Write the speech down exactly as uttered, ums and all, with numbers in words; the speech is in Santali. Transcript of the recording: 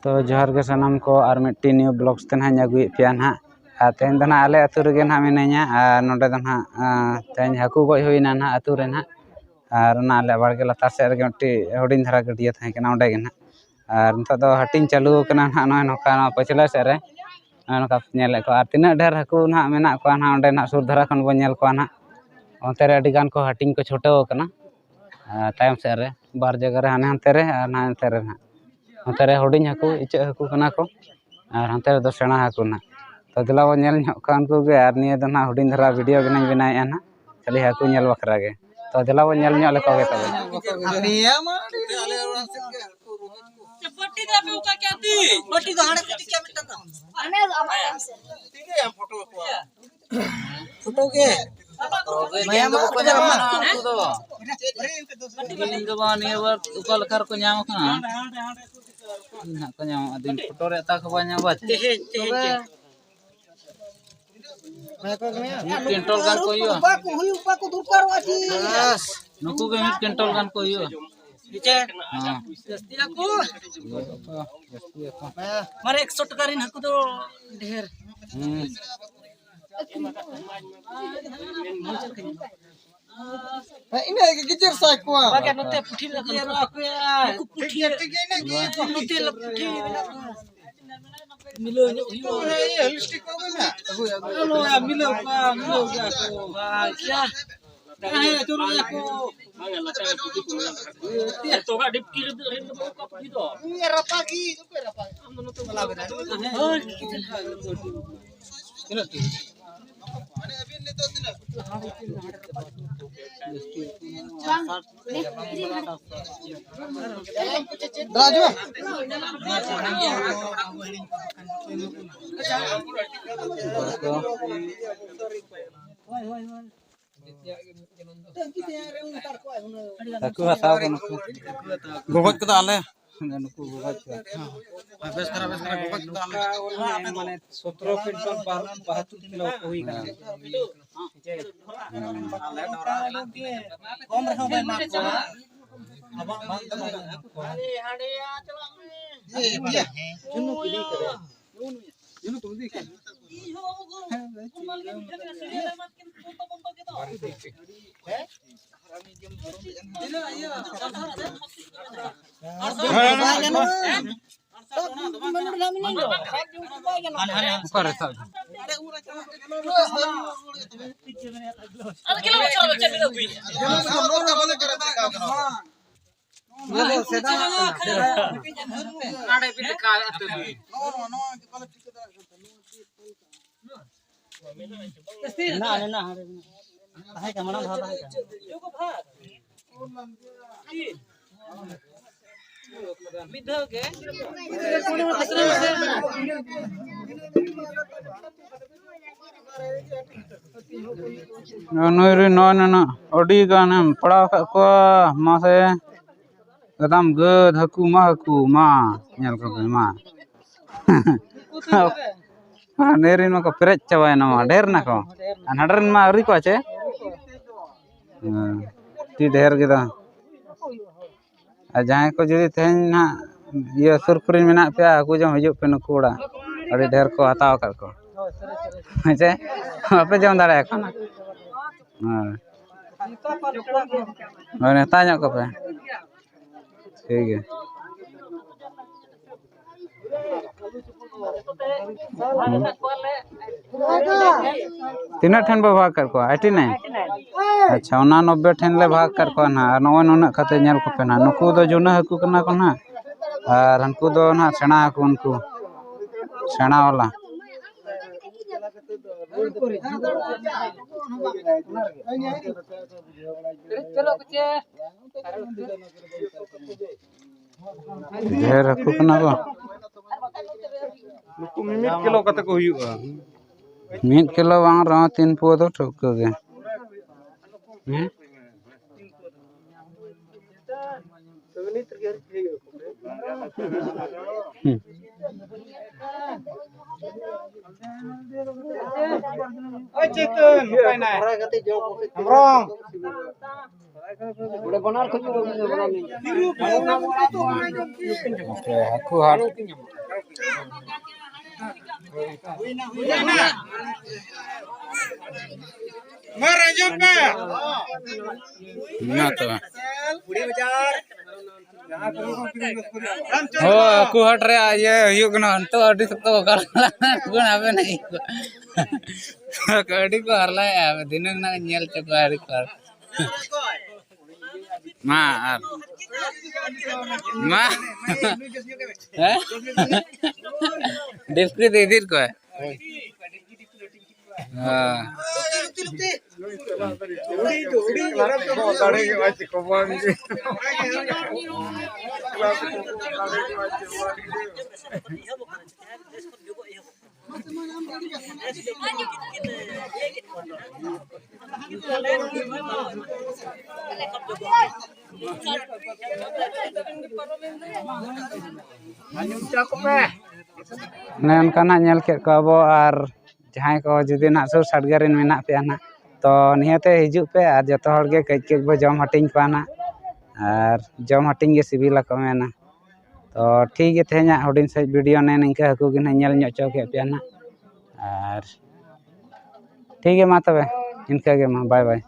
ᱛᱚ ᱡᱚᱦᱟᱨ ᱜᱮ ᱥᱟᱱᱟᱢ ᱠᱚ, ᱟᱨ ᱢᱤᱫᱴᱤᱡ new vlogs ᱛᱮ ᱱᱟᱦᱟᱜ ᱤᱧ ᱟᱹᱜᱩᱭᱮᱫ ᱯᱮᱭᱟ ᱱᱟᱦᱟᱜ᱾ ᱟᱨ ᱛᱮᱦᱮᱧ ᱫᱚ ᱱᱟᱦᱟᱜ ᱟᱞᱮ ᱟᱹᱛᱩ ᱨᱮᱜᱮ ᱱᱟᱦᱟᱜ ᱢᱤᱱᱟᱹᱧᱟ, ᱟᱨ ᱱᱚᱰᱮ ᱫᱚ ᱱᱟᱦᱟᱜ, ᱟᱸ, ᱛᱮᱦᱮᱧ ᱦᱟᱹᱠᱩ ᱜᱚᱡ ᱦᱩᱭᱱᱟ ᱱᱟᱦᱟᱜ ᱟᱹᱛᱩ ᱨᱮ ᱱᱟᱦᱟᱜ᱾ ᱟᱨ ᱚᱱᱟ ᱟᱞᱮ ᱵᱟᱲᱜᱮ ᱞᱟᱛᱟᱨ ᱥᱮᱫ ᱨᱮᱜᱮ ᱢᱤᱫᱴᱤᱡ ᱦᱩᱰᱤᱧ ᱫᱷᱟᱨᱟ ᱜᱟᱹᱰᱭᱟᱹ ᱛᱟᱦᱮᱸ ᱠᱟᱱᱟ, ᱚᱸᱰᱮ ᱜᱮ ᱱᱟᱦᱟᱜ᱾ ᱟᱨ ᱱᱤᱛᱚᱜ ᱫᱚ ᱦᱟᱹᱴᱤᱧ ᱪᱟᱹᱞᱩ ᱟᱠᱟᱱᱟ ᱱᱟᱦᱟᱜ, ᱱᱚᱜᱼᱚᱭ ᱱᱚᱝᱠᱟ ᱱᱚᱣᱟ ᱯᱟᱹᱪᱷᱞᱟᱹ ᱥᱮᱫ ᱨᱮ, ᱱᱚᱜᱼᱚᱭ ᱱᱚᱝᱠᱟ ᱧᱮᱞᱮᱫ ᱠᱚᱣᱟ᱾ ᱟᱨ ᱛᱤᱱᱟᱹᱜ ᱰᱷᱮᱨ ᱦᱟᱹᱠᱩ ᱱᱟᱦᱟᱜ ᱢᱮᱱᱟᱜ ᱠᱚᱣᱟ ᱱᱟᱦᱟᱜ, ᱚᱸᱰᱮ ᱱᱟᱦᱟᱜ ᱥᱩᱨ ᱫᱷᱟᱨᱟ ᱠᱷᱚᱱ ᱵᱚᱱ ᱧᱮᱞ ᱠᱚᱣᱟ ᱱᱟᱦᱟᱜ᱾ ᱚᱱᱛᱮ ᱨᱮ ᱟᱹᱰᱤ ᱜᱟᱱ ᱠᱚ ᱦᱟᱹᱴᱤᱧ ᱠᱚ ᱪᱷᱩᱴᱟᱹᱣ ᱟᱠᱟᱱᱟ᱾ ᱟᱨ ᱛᱟᱭᱚᱢ ᱥᱮᱫ ᱨᱮ ᱵᱟᱨ ᱡᱟᱭᱜᱟ ᱨᱮ, ᱦᱟᱱᱮ ᱦᱟᱱᱛᱮ ᱨᱮ ᱟᱨ ᱱᱟᱦᱟᱜ ᱦᱟᱱᱛᱮ ᱨᱮ ᱱᱟᱦᱟᱜ᱾ ᱦᱟᱱᱛᱮ ᱨᱮ ᱦᱩᱰᱤᱧ ᱦᱟᱹᱠᱩ, ᱤᱪᱟᱹᱜ ᱦᱟᱹᱠᱩ ᱠᱟᱱᱟ ᱠᱚ, ᱟᱨ ᱦᱟᱱᱛᱮ ᱨᱮᱫᱚ ᱥᱮᱬᱟ ᱦᱟᱹᱠᱩ ᱱᱟᱦᱟᱜ᱾ ᱛᱚ ᱫᱮᱞᱟ ᱵᱚᱱ ᱧᱮᱞ ᱧᱚᱜ ᱠᱚᱣᱟ ᱩᱱᱠᱩ ᱜᱮ, ᱟᱨ ᱱᱤᱭᱟᱹ ᱫᱚ ᱱᱟᱦᱟᱜ ᱦᱩᱰᱤᱧ ᱫᱷᱟᱨᱟ video ᱜᱮ ᱱᱟᱦᱟᱜ ᱤᱧ ᱵᱮᱱᱟᱣᱮᱫᱼᱟ ᱱᱟᱦᱟᱜ, ᱠᱷᱟᱹᱞᱤ ᱦᱟᱹᱠᱩ ᱧᱮᱞ ᱵᱟᱠᱷᱨᱟ ᱜᱮ᱾ ᱛᱚ ᱫᱮᱞᱟ ᱵᱚᱱ ᱧᱮᱞ ᱧᱚᱜ ᱞᱮᱠᱚ ᱜᱮ ᱛᱚᱵᱮ᱾ ᱟᱯᱮᱭᱟ ᱢᱟ ᱟᱹᱰᱤ ᱵᱟᱹᱴᱤ ᱫᱚ ᱟᱯᱮ ᱚᱠᱟ ᱠᱮᱜᱼᱟ ᱛᱤ? ᱵᱟᱹᱴᱤ ᱫᱚ ᱦᱟᱸᱰᱮ ᱠᱷᱚᱱ ᱤᱫᱤ ᱠᱮᱜᱼᱟ ᱢᱤᱫᱴᱟᱝ ᱫᱚ᱾ ᱯᱷᱳᱴᱳ ᱜᱮ᱾ ᱛᱮᱦᱮᱧ ᱫᱚ ᱵᱟᱠᱚ ᱧᱟᱢ ᱠᱟᱱᱟ ᱩᱱᱠᱩ ᱫᱚ᱾ ᱛᱮᱦᱮᱧ ᱫᱚ ᱵᱟᱝ, ᱱᱤᱭᱟᱹ ᱵᱟᱨ ᱚᱠᱟ ᱞᱮᱠᱟ ᱨᱮᱠᱚ ᱧᱟᱢ ᱠᱟᱱᱟ᱾ ᱛᱤᱦᱤᱧ ᱦᱟᱸᱜ ᱠᱚ ᱧᱟᱢᱚᱜᱼᱟ, ᱫᱤᱱ ᱯᱷᱳᱴᱳ ᱨᱮ ᱦᱟᱛᱟᱣ ᱠᱚ ᱵᱟᱭ ᱧᱟᱢᱚᱜᱼᱟ᱾ ᱛᱮᱦᱮᱧ, ᱛᱮᱦᱮᱧ, ᱛᱮᱦᱮᱧ᱾ ᱢᱤᱫ ᱠᱩᱭᱱᱴᱟᱞ ᱜᱟᱱ ᱠᱚ ᱦᱩᱭᱩᱜᱼᱟ᱾ ᱵᱟᱠᱚ ᱦᱩᱭᱩᱜ, ᱵᱟᱠᱚ ᱫᱚᱨᱠᱟᱨᱚᱜᱼᱟ ᱪᱮ? ᱱᱩᱠᱩ ᱜᱮ ᱢᱤᱫ ᱠᱩᱭᱱᱴᱟᱞ ᱜᱟᱱ ᱠᱚ ᱦᱩᱭᱩᱜᱼᱟ᱾ ᱦᱮᱸ᱾ ᱡᱟᱹᱥᱛᱤ ᱟᱠᱚ᱾ ᱡᱟᱹᱥᱛᱤ ᱟᱠᱚ᱾ ᱢᱟᱱᱮ ᱮᱠᱥᱚ ᱴᱟᱠᱟ ᱨᱮᱱ ᱦᱟᱹᱠᱩ ᱫᱚ ᱰᱷᱮᱨ᱾ ᱦᱩᱸ᱾ ᱦᱮᱸ, ᱤᱱᱟᱹ ᱜᱮ ᱜᱮᱡᱮᱨ ᱥᱟᱭ ᱠᱚᱣᱟ᱾ ᱵᱟᱠᱷᱟᱱ ᱱᱚᱛᱮ ᱯᱩᱴᱷᱤ ᱞᱮ ᱟᱹᱜᱩ ᱠᱚᱣᱟ᱾ ᱱᱩᱠᱩ ᱯᱩᱴᱷᱤ᱾ ᱴᱷᱤᱠ ᱜᱮᱭᱟ, ᱴᱷᱤᱠ ᱜᱮᱭᱟ, ᱤᱱᱟᱹ ᱜᱮ᱾ ᱱᱚᱛᱮ ᱞᱮ ᱯᱩᱴᱷᱤ ᱢᱮᱱᱟᱜ ᱠᱚᱣᱟ᱾ ᱢᱤᱞᱟᱹᱣ ᱧᱚᱜ ᱦᱩᱭᱩᱜᱼᱟ᱾ ᱦᱮᱸ, ᱤᱭᱟᱹ, lipstick ᱠᱚ ᱟᱹᱜᱩᱭ ᱢᱮ᱾ ᱟᱹᱜᱩᱭᱟ, ᱟᱹᱜᱩᱭᱟ᱾ ᱟᱞᱚᱭᱟ, ᱢᱤᱞᱟᱹᱣ ᱠᱚᱣᱟ, ᱢᱤᱞᱟᱹᱣ ᱜᱮᱭᱟ ᱠᱚ᱾ ᱵᱟᱪᱪᱟ᱾ ᱦᱮᱸ, ᱪᱚᱞᱚ ᱭᱟ ᱠᱚ᱾ ᱱᱤᱛᱚᱜᱟᱜ ᱰᱤᱯᱠᱤ ᱨᱮᱫᱚ, ᱨᱮᱫᱚ ᱵᱟᱹᱱᱩᱜ ᱠᱚᱣᱟ ᱯᱩᱴᱷᱤ ᱫᱚ᱾ ᱤᱭᱟᱹ, ᱨᱟᱯᱟᱜᱤ, ᱱᱩᱠᱩ ᱨᱟᱯᱟᱜ᱾ ᱦᱳᱭ᱾ ᱛᱤᱱᱟᱹᱜ ᱴᱤ? ᱨᱟᱡᱩ᱾ ᱦᱟᱹᱠᱩ ᱦᱟᱛᱟᱣ ᱠᱚ ᱱᱩᱠᱩ᱾ ᱜᱚᱜᱚᱡ ᱠᱚᱫᱚ ᱟᱞᱮ᱾ ᱱᱩᱠᱩ ᱜᱚᱜᱚᱡ ᱠᱚ᱾ ᱵᱮᱥ ᱫᱷᱟᱨᱟ, ᱵᱮᱥ ᱫᱷᱟᱨᱟ ᱜᱚᱜᱚᱡ ᱠᱚᱫᱚ ᱟᱞᱮ᱾ ᱢᱟᱱᱮ ᱥᱚᱛᱨᱚ ᱠᱩᱭᱱᱴᱟᱞ, ᱵᱟᱦᱟᱛᱛᱳᱨ ᱠᱤᱞᱳ ᱠᱚ ᱦᱩᱭ ᱠᱟᱱᱟ᱾ ᱠᱚᱢ ᱨᱮᱦᱚᱸ ᱵᱟᱭ ᱮᱢᱟ ᱠᱚᱣᱟ᱾ ᱚᱠᱟᱨᱮ ᱥᱟᱵ? ᱢᱮᱱᱟᱜᱼᱟ, ᱢᱮᱱᱟᱜᱼᱟ, ᱦᱟᱸᱰᱮ ᱢᱮᱱᱟᱜᱼᱟ᱾ ᱛᱟᱦᱮᱸ ᱠᱟᱱᱟ, ᱢᱟᱲᱟᱝ ᱫᱷᱟᱣ ᱛᱟᱦᱮᱸ ᱠᱟᱱᱟ᱾ ᱢᱤᱫ ᱫᱷᱟᱣ ᱜᱮ᱾ ᱱᱩᱭ ᱨᱮᱱ ᱱᱚᱜᱼᱚᱭ ᱱᱩᱱᱟᱹᱜ ᱟᱹᱰᱤ ᱜᱟᱱᱮᱢ ᱯᱟᱲᱟᱣ ᱟᱠᱟᱫ ᱠᱚᱣᱟ, ᱢᱟᱥᱮ᱾ ᱮᱠᱫᱚᱢ ᱜᱟᱹᱫ ᱦᱟᱹᱠᱩ ᱢᱟ, ᱦᱟᱹᱠᱩ ᱢᱟ, ᱧᱮᱞ ᱠᱚᱯᱮ ᱢᱟ᱾ ᱦᱟᱱᱮ ᱨᱮᱱ ᱢᱟᱠᱚ ᱯᱮᱨᱮᱡ ᱪᱟᱵᱟᱭᱮᱱᱟ ᱢᱟ, ᱰᱷᱮᱨ ᱱᱟᱠᱚ᱾ ᱟᱨ ᱦᱟᱸᱰᱮ ᱨᱮᱱ ᱢᱟ ᱟᱹᱣᱨᱤ ᱠᱚ ᱟᱪᱮ᱾ ᱦᱮᱸ, ᱟᱹᱰᱤ ᱰᱷᱮᱨ ᱜᱮᱫᱚ᱾ ᱟᱨ ᱡᱟᱦᱟᱸᱭ ᱠᱚ ᱡᱩᱫᱤ ᱛᱮᱦᱮᱧ ᱱᱟᱦᱟᱜ ᱤᱭᱟᱹ ᱥᱩᱨ ᱠᱚᱨᱮᱱ ᱢᱮᱱᱟᱜ ᱯᱮᱭᱟ, ᱦᱟᱹᱠᱩ ᱡᱚᱢ ᱦᱤᱡᱩᱜ ᱯᱮ ᱱᱩᱠᱩ ᱚᱲᱟᱜ, ᱟᱹᱰᱤ ᱰᱷᱮᱨ ᱠᱚ ᱦᱟᱛᱟᱣ ᱟᱠᱟᱫ ᱠᱚ᱾ ᱦᱮᱸ ᱪᱮ? ᱵᱟᱯᱮ ᱡᱚᱢ ᱫᱟᱲᱮᱭᱟᱜ ᱠᱟᱱᱟ᱾ ᱦᱳᱭ᱾ ᱦᱳᱭ, ᱱᱮᱣᱛᱟ ᱧᱚᱜ ᱠᱚᱯᱮ᱾ ᱴᱷᱤᱠ ᱜᱮᱭᱟ᱾ ᱦᱩᱸ᱾ ᱛᱤᱱᱟᱹᱜ ᱴᱷᱮᱱ ᱯᱮ ᱵᱷᱟᱜᱽ ᱠᱟᱜ ᱠᱚᱣᱟ? ᱟᱴᱷᱤ ᱱᱟᱭᱤᱱ? ᱟᱪᱪᱷᱟ, ᱚᱱᱟ ᱱᱚᱵᱵᱳᱭ ᱴᱷᱮᱱ ᱞᱮ ᱵᱷᱟᱜᱽ ᱠᱟᱜ ᱠᱚᱣᱟ ᱱᱟᱦᱟᱜ᱾ ᱟᱨ ᱱᱚᱜᱼᱚᱭ ᱱᱩᱱᱟᱹᱜ ᱠᱟᱛᱮ ᱧᱮᱞ ᱠᱚᱯᱮ ᱱᱟᱦᱟᱜ᱾ ᱱᱩᱠᱩ ᱫᱚ ᱡᱩᱱᱟᱹ ᱦᱟᱹᱠᱩ ᱠᱟᱱᱟ ᱠᱚ ᱱᱟᱦᱟᱜ᱾ ᱟᱨ ᱦᱟᱹᱱᱠᱩ ᱫᱚ ᱱᱟᱦᱟᱜ ᱥᱮᱬᱟ ᱦᱟᱹᱠᱩ ᱩᱱᱠᱩ᱾ ᱥᱮᱬᱟ ᱣᱟᱞᱟ᱾ ᱰᱷᱮᱨ ᱦᱟᱹᱠᱩ ᱠᱟᱱᱟ ᱠᱚ᱾ ᱱᱩᱠᱩ ᱢᱤᱢᱤᱫ ᱠᱤᱞᱳ ᱠᱟᱛᱮ ᱠᱚ ᱦᱩᱭᱩᱜᱼᱟ᱾ ᱢᱤᱫ ᱠᱤᱞᱳ ᱵᱟᱝ ᱨᱮᱦᱚᱸ ᱛᱤᱱ ᱯᱩᱣᱟᱹ ᱫᱚ ᱴᱷᱟᱹᱣᱠᱟᱹ ᱜᱮ᱾ ᱦᱮᱸ? ᱦᱩᱸ᱾ ᱳᱭ ᱪᱮᱛᱚᱱ, ᱚᱠᱟᱭ ᱱᱟᱭ? ᱦᱮᱢᱵᱨᱚᱢ᱾ ᱦᱟᱹᱠᱩ ᱦᱟᱴ᱾ ᱢᱟ ᱨᱟᱸᱡᱚᱢ ᱯᱮ᱾ ᱢᱟ ᱛᱚᱵᱮ᱾ ᱦᱳᱭ, ᱦᱟᱹᱠᱩ ᱦᱟᱴ ᱨᱮ ᱤᱭᱟᱹ ᱦᱩᱭᱩᱜ ᱠᱟᱱᱟ᱾ ᱱᱤᱛᱚᱜ ᱟᱹᱰᱤ ᱥᱚᱠᱛᱚ ᱠᱚ ᱜᱟᱞᱢᱟᱨᱟᱜ ᱠᱟᱱᱟ, ᱟᱵᱮᱱ ᱟᱹᱰᱤ ᱠᱚ ᱦᱟᱨᱞᱟᱭᱮᱫᱼᱟ᱾ ᱫᱷᱤᱱᱟᱹᱝ ᱱᱟᱜ ᱧᱮᱞ ᱦᱚᱪᱚ ᱠᱚᱣᱟ ᱟᱹᱰᱤ ᱠᱚ᱾ ᱢᱟ ᱟᱨ ᱢᱟ᱾ ᱦᱮᱸ? ᱰᱤᱥᱠᱨᱤᱯ ᱤᱫᱤ ᱠᱚᱣᱟ᱾ ᱦᱮᱸ᱾ ᱚᱱᱮ ᱚᱱᱠᱟᱱᱟᱜ ᱧᱮᱞ ᱠᱮᱫ ᱠᱚᱣᱟ ᱵᱚ, ᱟᱨ ᱡᱟᱦᱟᱸᱭ ᱠᱚ ᱡᱩᱫᱤ ᱱᱟᱜ ᱥᱩᱨ ᱥᱟᱰᱜᱮ ᱨᱮᱱ ᱢᱮᱱᱟᱜ ᱯᱮᱭᱟ ᱱᱟᱜ, ᱛᱚ ᱱᱤᱭᱟᱹᱛᱮ ᱦᱤᱡᱩᱜ ᱯᱮ ᱟᱨ ᱡᱚᱛᱚ ᱦᱚᱲ ᱜᱮ ᱠᱟᱹᱡ ᱠᱟᱹᱡ ᱵᱚ ᱡᱚᱢ ᱦᱟᱹᱴᱤᱧ ᱠᱚᱣᱟ ᱱᱟᱜ, ᱟᱨ ᱡᱚᱢ ᱦᱟᱹᱴᱤᱧ ᱜᱮ ᱥᱤᱵᱤᱞᱟ ᱠᱚ ᱢᱮᱱᱟ᱾ ᱛᱚ ᱴᱷᱤᱠ ᱜᱮ, ᱛᱮᱦᱮᱧᱟᱜ ᱦᱩᱰᱤᱧ ᱥᱟᱺᱦᱤᱡ ᱵᱷᱤᱰᱤᱭᱳ ᱱᱮ ᱱᱤᱝᱠᱟᱹ ᱦᱟᱹᱠᱩ ᱜᱮ ᱱᱟᱜ ᱧᱮᱞ ᱧᱚᱜ ᱦᱚᱪᱚ ᱠᱮᱫ ᱯᱮᱭᱟ ᱱᱟᱜ, ᱟᱨ ᱴᱷᱤᱠ ᱜᱮ, ᱢᱟ ᱛᱚᱵᱮ ᱤᱱᱠᱟᱹ ᱜᱮ, ᱢᱟ ᱵᱟᱭ ᱵᱟᱭ᱾